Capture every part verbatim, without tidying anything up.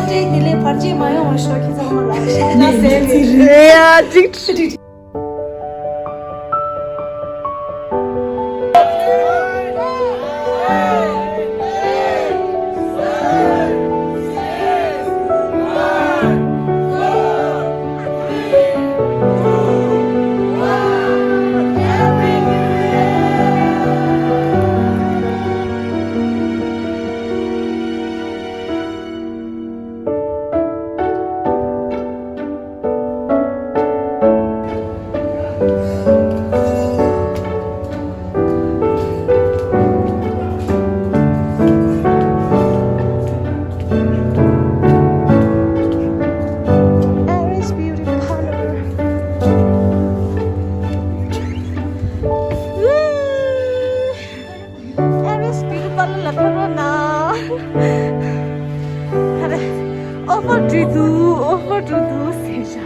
ལས་བར་ཆད་མ་ཡོང་བ་ཤོག་ཁྱེད་ཚང་མ་ལ་ཤེས་ན་ཟེར་ཡ་ཅིག Aries Beauty Parlor. Woo! Aries Beauty Parlor ལ་ཕེབས་རོགས་གནང་། ཧ་རེ། ཨོ་ཕར་འགྲོ་འདུག་ཨོ་ཕར་འགྲོ་འདུག་ཟེར་བཞག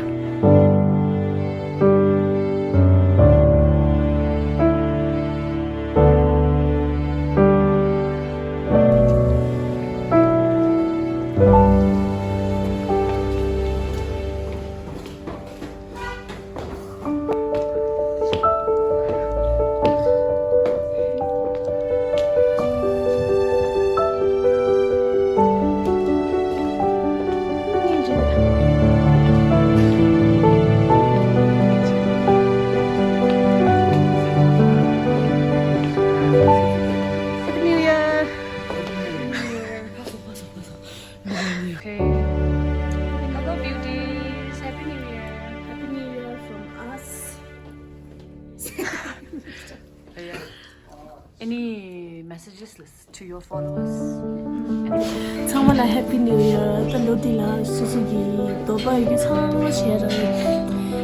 Happy New Year. Okay. Hello, beauties. Happy New Year. Happy New Year from us. Yeah. Any messages to your followers? ཚང་མ་ལ་Happy New Year. ད་ལོ་འདི་ལ་སོ་སོ་གི་འདོད་པ་ཡོད་རྒྱུ་ཚང་མ་བྱས་ར་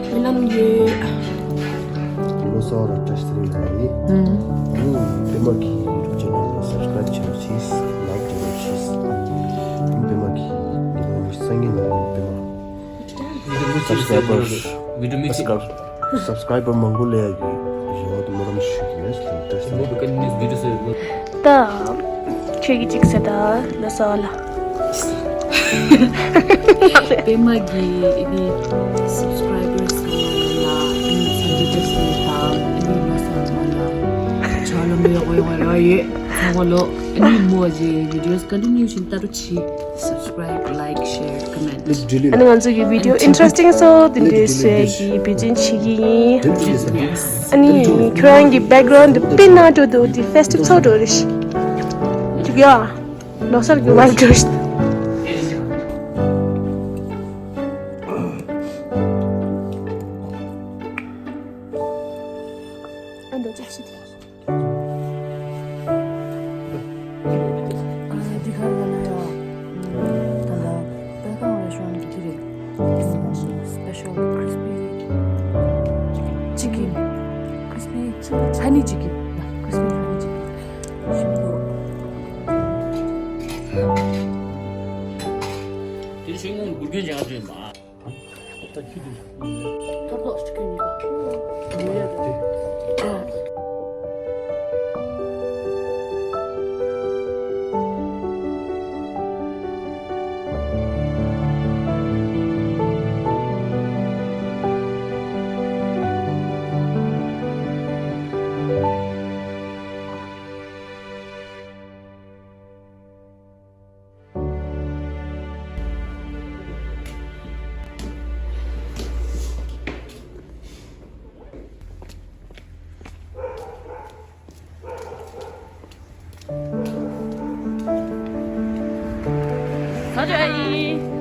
སྨོན་ལམ་ཡོད། ལོ་གསར་བཀྲ་ཤིས་བདེ་ལེགས་ལ་ཡིན། ཨུམ། ཨ་ནི་པད་མ་གི་YouTube channel ལ་subscribe བྱེད་རོགས་གྱིས། like བྱེད་རོགས་གྱིས། ཨ་ནི་པད་མ་གི་ཉི་མ་ཉི་ཤུ་རྩ་གཉིས་ནང་པད་མ་subscriber subscriber མང་པོ་སླེབས་ཡག་གི་རེ་བ་དང་སྨོན་ལམ་ཞུ་གི་ཡོད། བཀྲ་ཤིས་བདེ་ལེགས། ད་ཁྱོད་ཀྱིས་གཅིག་ཟེར་ད་ལོ་གསར་ལ། པད་མ་གི་ཨ་ནི་subscribers ཚང་མ་ལ་ཨ་ནི་འཚམས་འདྲི་བཀྲ་ཤིས་བདེ་ལེགས་དང་ཨ་ནི་ལོ་གསར་པ་ལ་ཕྱག་ལམ་ཡག་པོ་ཡོང་བའི་རེ་བ་ཡོད། ཚང་མ་ལོ་ཨ་ནི་མོ་ཇེ་videos continue བཞིན་ལྟ་རོགས་གྱིས། Subscribe, like, share, comment. ཨ་ནི་ང་ཚོ་གི་video interesting སོ་དེ་འདྲའི་བཟོས་ཀྱི་འབད་བརྩོན་བྱེད་ཀྱི་ཡིན། ཨ་ནི་ཁྱོད་རང་གི་background དེ་དཔེ་ན་འགྲོ་འདུག་དེ་festive ཚོགས་འགྲོ་རེད། ཅིག་ཡ། ལོ་གསར་གྱི་vibe འགྲོ་ཞིག་ཨ་འདྲ་ཅིག་ཞིག་ཨ་འདི་ག་རེ་ལབ་ན་ཡ། ད་ལྟ་Belgaum restaurant གི་དེ་རེད། Special crispy chicken, crispy honey chicken, crispy honey chicken. ཞིམ་པོ། དེ་ཤིང་སྔོན་འགུལ་སྐྱོད་བྱ་བ་མ། ད་ཁྱི་དེ། ཐོར་ཐོར་ཞིག་ཁྱི་གཉིས་ཀ། དེ། ས་ཆ་ཨ་ཡི།